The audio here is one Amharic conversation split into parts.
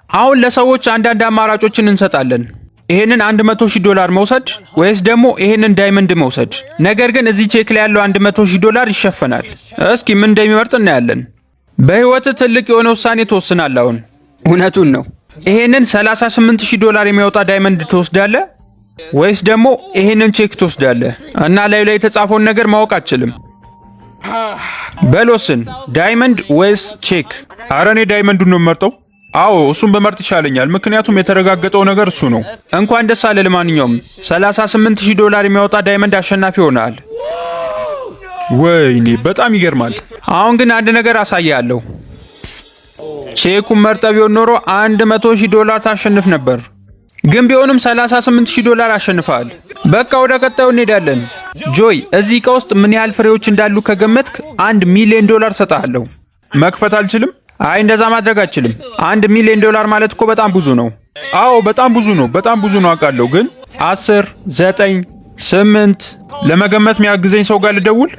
አሁን ለሰዎች አንዳንድ አማራጮችን እንሰጣለን። ይሄንን 100 ሺህ ዶላር መውሰድ ወይስ ደግሞ ይሄንን diamond መውሰድ። ነገር ግን እዚህ ቼክ ላይ ያለው 100 ሺህ ዶላር ይሸፈናል። እስኪ ምን እንደሚመርጥ እናያለን። በህይወት ትልቅ የሆነ ውሳኔ ትወስናለህ። አሁን እውነቱን ነው። ይሄንን 38 ሺህ ዶላር የሚያወጣ diamond ትወስዳለህ ወይስ ደግሞ ይሄንን ቼክ ትወስዳለህ? እና ላዩ ላይ የተጻፈውን ነገር ማወቅ አትችልም። በል ወስን፣ diamond ወይስ ቼክ? አረ እኔ diamond ኡን ነው የምመርጠው። አዎ እሱን ብመርጥ ይሻለኛል፣ ምክንያቱም የተረጋገጠው ነገር እሱ ነው። እንኳን ደስ አለ። ለማንኛውም 38 ሺህ ዶላር የሚያወጣ diamond አሸናፊ ሆነሃል። ወይኔ በጣም ይገርማል። አሁን ግን አንድ ነገር አሳያለሁ። ቼኩን መርጠህ ቢሆን ኖሮ 100 ሺህ ዶላር ታሸንፍ ነበር። ግን ቢሆንም 38 ሺህ ዶላር አሸንፈሃል። በቃ ወደ ቀጣዩ እንሄዳለን። ጆይ፣ እዚህ ዕቃ ውስጥ ምን ያህል ፍሬዎች እንዳሉ ከገመትክ 1 ሚሊዮን ዶላር ሰጥሃለሁ። መክፈት አልችልም? አይ እንደዛ ማድረግ አትችልም። 1 ሚሊዮን ዶላር ማለት እኮ በጣም ብዙ ነው። አዎ በጣም ብዙ ነው፣ በጣም ብዙ ነው አውቃለሁ። ግን 10፣ 9፣ 8 ለመገመት የሚያግዘኝ ሰው ጋር ልደውል።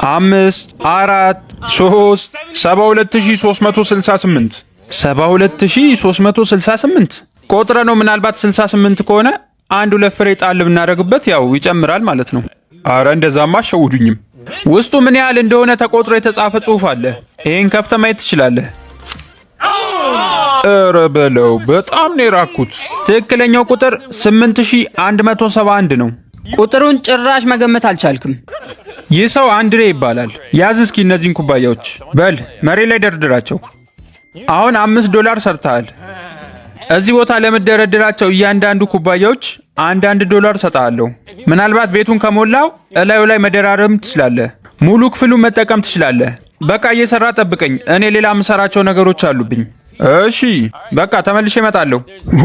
5፣ 4፣ 3 72368። 72368 ቆጥረ ነው። ምናልባት 68 ከሆነ አንድ ሁለት ፍሬ ጣል ብናደርግበት ያው ይጨምራል ማለት ነው። አረ እንደዛማ አሸውዱኝም። ውስጡ ምን ያህል እንደሆነ ተቆጥሮ የተጻፈ ጽሑፍ አለ። ይሄን ከፍተህ ማየት ትችላለህ። ኧረ በለው በጣም ነው የራኩት። ትክክለኛው ቁጥር 8171 ነው። ቁጥሩን ጭራሽ መገመት አልቻልክም። ይህ ሰው አንድሬ ይባላል። ያዝ እስኪ እነዚህን ኩባያዎች በል መሬት ላይ ደርድራቸው። አሁን 5 ዶላር ሰርተሃል። እዚህ ቦታ ለምደረድራቸው እያንዳንዱ ኩባያዎች አንዳንድ ዶላር ሰጥሃለሁ። ምናልባት ቤቱን ከሞላው እላዩ ላይ መደራረብም ትችላለህ። ሙሉ ክፍሉን መጠቀም ትችላለህ። በቃ እየሰራ ጠብቀኝ። እኔ ሌላ የምሰራቸው ነገሮች አሉብኝ። እሺ በቃ ተመልሼ እመጣለሁ።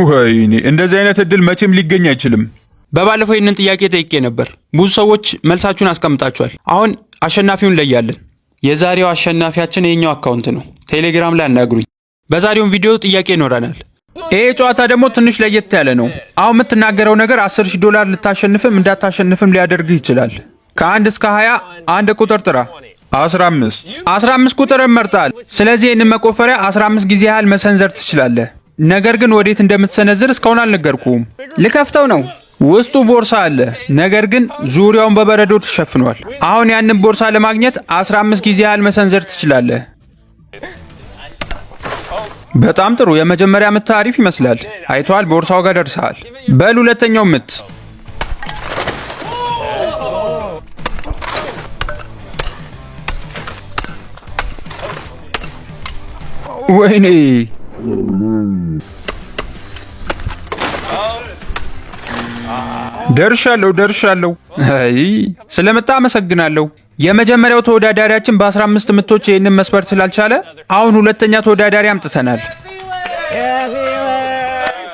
ወይኔ እንደዚህ አይነት እድል መቼም ሊገኝ አይችልም። በባለፈው ይህንን ጥያቄ ጠይቄ ነበር። ብዙ ሰዎች መልሳችሁን አስቀምጣችኋል። አሁን አሸናፊውን እንለያለን። የዛሬው አሸናፊያችን የኛው account ነው። ቴሌግራም ላይ አናግሩኝ። በዛሬውን ቪዲዮ ጥያቄ ይኖረናል። ይሄ ጨዋታ ደግሞ ትንሽ ለየት ያለ ነው። አሁን የምትናገረው ነገር 10 ሺህ ዶላር ልታሸንፍም እንዳታሸንፍም ሊያደርግህ ይችላል። ከ1 እስከ 20 አንድ ቁጥር ጥራ። 15። 15 ቁጥር መርጠሃል። ስለዚህ ይህንን መቆፈሪያ 15 ጊዜ ያህል መሰንዘር ትችላለህ። ነገር ግን ወዴት እንደምትሰነዝር እስካሁን አልነገርኩህም። ልከፍተው ነው። ውስጡ ቦርሳ አለ፣ ነገር ግን ዙሪያውን በበረዶ ተሸፍኗል። አሁን ያንን ቦርሳ ለማግኘት 15 ጊዜ ያህል መሰንዘር ትችላለህ። በጣም ጥሩ። የመጀመሪያ ምት አሪፍ ይመስላል። አይተዋል፣ ቦርሳው ጋር ደርሰሃል። በል ሁለተኛው ምት። ወይኔ ደርሻለሁ፣ ደርሻለሁ። አይ ስለመጣ አመሰግናለሁ። የመጀመሪያው ተወዳዳሪያችን በ15 ምቶች ይህንን መስበር ስላልቻለ አሁን ሁለተኛ ተወዳዳሪ አምጥተናል።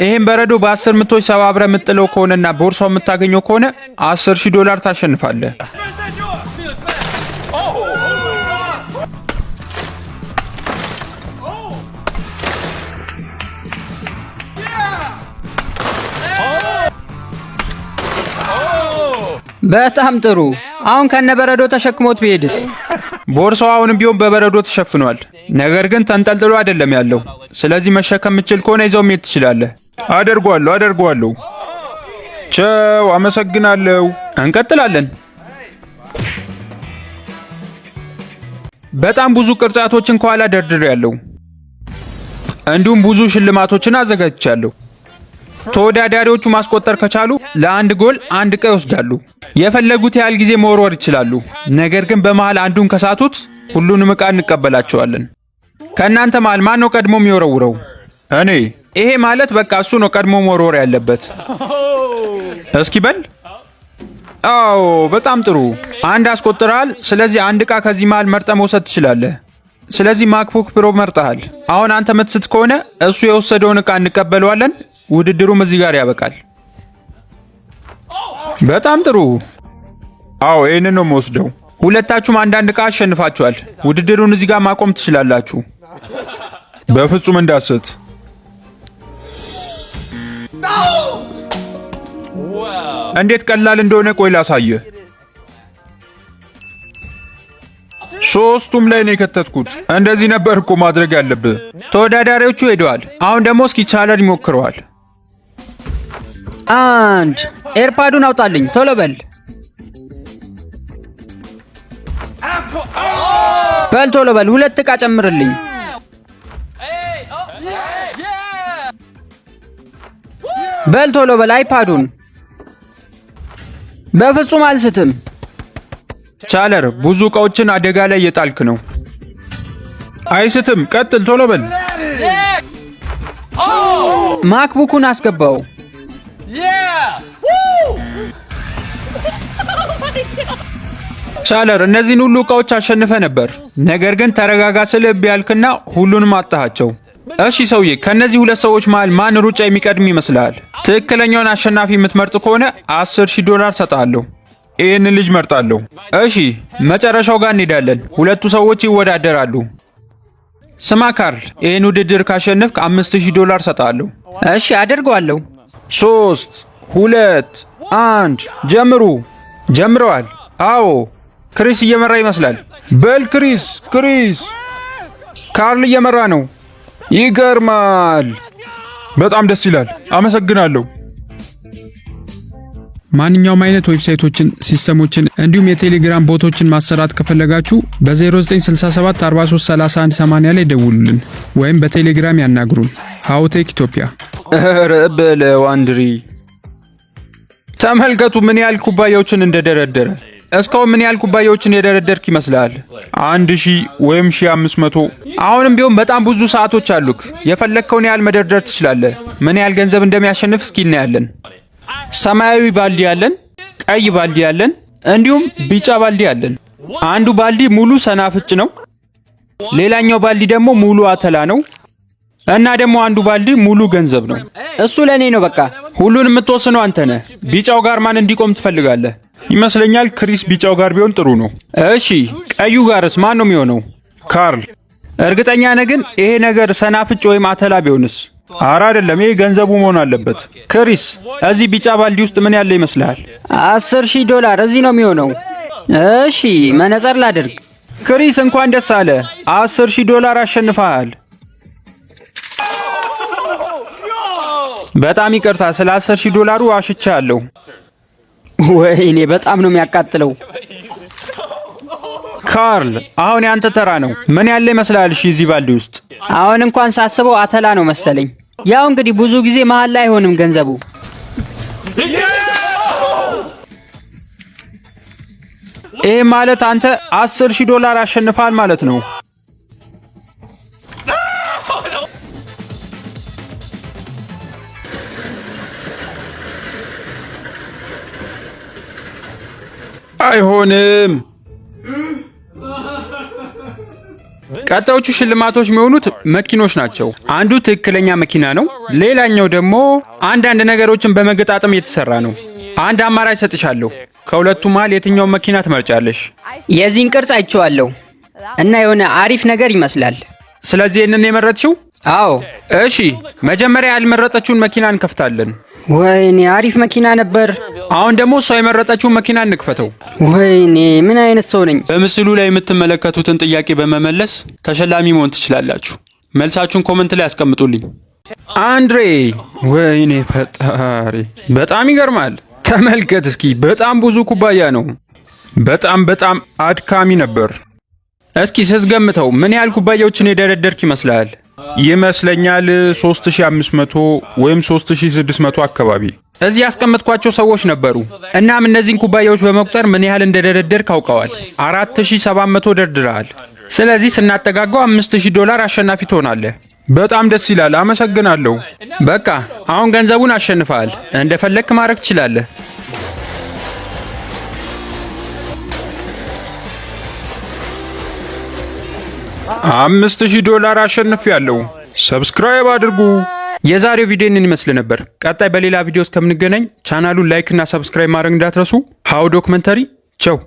ይህን በረዶ በ10 ምቶች ሰባብረ የምጥለው ከሆነና ቦርሳው የምታገኘው ከሆነ 10 ሺህ ዶላር ታሸንፋለህ። በጣም ጥሩ። አሁን ከነ በረዶ ተሸክሞት ቢሄድስ? ቦርሳው አሁንም ቢሆን በበረዶ ተሸፍኗል፣ ነገር ግን ተንጠልጥሎ አይደለም ያለው። ስለዚህ መሸከም የምችል ከሆነ ይዘው መሄድ ትችላለህ። አደርገዋለሁ፣ አደርገዋለሁ። ቸው፣ አመሰግናለሁ። እንቀጥላለን። በጣም ብዙ ቅርጫቶችን ከኋላ ደርድሬያለሁ፣ እንዲሁም ብዙ ሽልማቶችን አዘጋጅቻለሁ። ተወዳዳሪዎቹ ማስቆጠር ከቻሉ ለአንድ ጎል አንድ ዕቃ ይወስዳሉ። የፈለጉት ያህል ጊዜ መወርወር ይችላሉ። ነገር ግን በመሃል አንዱን ከሳቱት ሁሉንም ዕቃ እንቀበላቸዋለን። ከእናንተ መሃል ማን ነው ቀድሞ የሚወረውረው? እኔ። ይሄ ማለት በቃ እሱ ነው ቀድሞ መወርወር ያለበት። እስኪ በል። አዎ በጣም ጥሩ። አንድ አስቆጥረሃል። ስለዚህ አንድ ዕቃ ከዚህ መሃል መርጠህ መውሰድ ትችላለህ። ስለዚህ MacBook Pro መርጠሃል። አሁን አንተ ምትስት ከሆነ እሱ የወሰደውን ዕቃ እንቀበለዋለን። ውድድሩም እዚህ ጋር ያበቃል። በጣም ጥሩ። አዎ ይህንን ነው የምወስደው። ሁለታችሁም አንዳንድ ዕቃ አሸንፋችኋል። ውድድሩን እዚህ ጋር ማቆም ትችላላችሁ። በፍጹም እንዳስት። እንዴት ቀላል እንደሆነ ቆይ ላሳየህ። ሶስቱም ላይ ነው የከተትኩት። እንደዚህ ነበር እኮ ማድረግ ያለብህ። ተወዳዳሪዎቹ ሄደዋል። አሁን ደግሞ እስኪ ቻለር ይሞክረዋል። አንድ AirPod ኡን አውጣልኝ ቶሎ በል በል ቶሎ በል፣ ሁለት ዕቃ ጨምርልኝ። በል ቶሎ በል iPad ኡን። በፍጹም አልስትም። ቻለር ብዙ ዕቃዎችን አደጋ ላይ እየጣልክ ነው። አይስትም። ቀጥል፣ ቶሎ በል። MacBook ኡን አስገባው። ቻለር እነዚህን ሁሉ ዕቃዎች አሸንፈ ነበር። ነገር ግን ተረጋጋ ስልህ እምቢ አልክና ሁሉንም አጣሃቸው። እሺ ሰውዬ፣ ከነዚህ ሁለት ሰዎች መሃል ማን ሩጫ የሚቀድም ይመስልሃል? ትክክለኛውን አሸናፊ የምትመርጥ ከሆነ 10,000 ዶላር ሰጥሃለሁ። ይህንን ልጅ መርጣለሁ። እሺ መጨረሻው ጋር እንሄዳለን። ሁለቱ ሰዎች ይወዳደራሉ። ስማ ካርል፣ ይህን ውድድር ካሸነፍክ 5,000 ዶላር ሰጥሃለሁ። እሺ አደርገዋለሁ። 3 2 1 ጀምሩ። ጀምረዋል። አዎ ክሪስ እየመራ ይመስላል። በል ክሪስ፣ ክሪስ። ካርል እየመራ ነው። ይገርማል። በጣም ደስ ይላል። አመሰግናለሁ። ማንኛውም አይነት website ኦችን፣ system ኦችን እንዲሁም የቴሌግራም bot ኦችን ማሰራት ከፈለጋችሁ በ0967 4331 80 ላይ ደውሉልን ወይም በቴሌግራም ያናግሩን። ሃውቴክ ኢትዮጵያ። ኧረ በለው አንድሪ፣ ተመልከቱ ምን ያህል ኩባያዎችን እንደደረደረ። እስካሁን ምን ያህል ኩባያዎችን የደረደርክ ይመስልሃል? 1000 ወይም 1500። አሁንም ቢሆን በጣም ብዙ ሰዓቶች አሉክ። የፈለግከውን ያህል መደርደር ትችላለህ። ምን ያህል ገንዘብ እንደሚያሸንፍ እስኪ እናያለን። ሰማያዊ ባልዲ አለን፣ ቀይ ባልዲ አለን፣ እንዲሁም ቢጫ ባልዲ አለን። አንዱ ባልዲ ሙሉ ሰናፍጭ ነው። ሌላኛው ባልዲ ደግሞ ሙሉ አተላ ነው። እና ደግሞ አንዱ ባልዲ ሙሉ ገንዘብ ነው። እሱ ለኔ ነው በቃ። ሁሉን የምትወስነው አንተ ነህ። ቢጫው ጋር ማን እንዲቆም ትፈልጋለህ? ይመስለኛል ክሪስ ቢጫው ጋር ቢሆን ጥሩ ነው። እሺ፣ ቀዩ ጋርስ ማን ነው የሚሆነው? ካርል። እርግጠኛ ነህ ግን ይሄ ነገር ሰናፍጭ ወይም አተላ ቢሆንስ? አረ አይደለም፣ ይሄ ገንዘቡ መሆን አለበት። ክሪስ፣ እዚህ ቢጫ ባልዲ ውስጥ ምን ያለ ይመስልሃል? 10,000 ዶላር እዚህ ነው የሚሆነው። እሺ መነጽር ላድርግ። ክሪስ እንኳን ደስ አለ፣ 10,000 ዶላር አሸንፈሃል። በጣም ይቅርታ ስለ 10,000 ዶላሩ አሽቻለሁ። ወይኔ በጣም ነው የሚያቃጥለው። ካርል አሁን ያንተ ተራ ነው። ምን ያለ ይመስልሃል? እሺ እዚህ ባልዲ ውስጥ አሁን እንኳን ሳስበው አተላ ነው መሰለኝ። ያው እንግዲህ ብዙ ጊዜ መሀል ላይ አይሆንም ገንዘቡ። ይህ ማለት አንተ 10,000 ዶላር አሸንፈሃል ማለት ነው። አይሆንም። ቀጣዮቹ ሽልማቶች የሚሆኑት መኪኖች ናቸው። አንዱ ትክክለኛ መኪና ነው። ሌላኛው ደግሞ አንዳንድ ነገሮችን በመገጣጠም የተሰራ ነው። አንድ አማራጭ ሰጥሻለሁ። ከሁለቱ መሃል የትኛውን መኪና ትመርጫለሽ? የዚህን ቅርጽ አይቼዋለሁ እና የሆነ አሪፍ ነገር ይመስላል። ስለዚህ ይህንን የመረጥሽው? አዎ። እሺ፣ መጀመሪያ ያልመረጠችውን መኪና እንከፍታለን። ወይኔ አሪፍ መኪና ነበር። አሁን ደግሞ እሷ የመረጠችውን መኪና እንክፈተው። ወይኔ ምን አይነት ሰው ነኝ? በምስሉ ላይ የምትመለከቱትን ጥያቄ በመመለስ ተሸላሚ መሆን ትችላላችሁ። መልሳችሁን comment ላይ አስቀምጡልኝ። አንድሬ፣ ወይኔ ፈጣሪ፣ በጣም ይገርማል። ተመልከት እስኪ በጣም ብዙ ኩባያ ነው። በጣም በጣም አድካሚ ነበር። እስኪ ስትገምተው ምን ያህል ኩባያዎችን የደረደርክ ይመስልሃል? ይመስለኛል 3500 ወይም 3600 አካባቢ። እዚህ ያስቀመጥኳቸው ሰዎች ነበሩ። እናም እነዚህን ኩባያዎች በመቁጠር ምን ያህል እንደደረደርክ አውቀዋል። 4700 ደርድረሃል። ስለዚህ ስናጠጋጋው 5000 ዶላር አሸናፊ ትሆናለህ። በጣም ደስ ይላል። አመሰግናለሁ። በቃ አሁን ገንዘቡን አሸንፈሃል። እንደፈለግክ ማድረግ ትችላለህ። 5000 ዶላር አሸንፌያለሁ። Subscribe አድርጉ። የዛሬው ቪዲዮ ይህንን ይመስል ነበር። ቀጣይ በሌላ ቪዲዮ እስከምንገናኝ ቻናሉን like እና subscribe ማድረግ እንዳትረሱ። ሃው ዶክመንተሪ ቸው።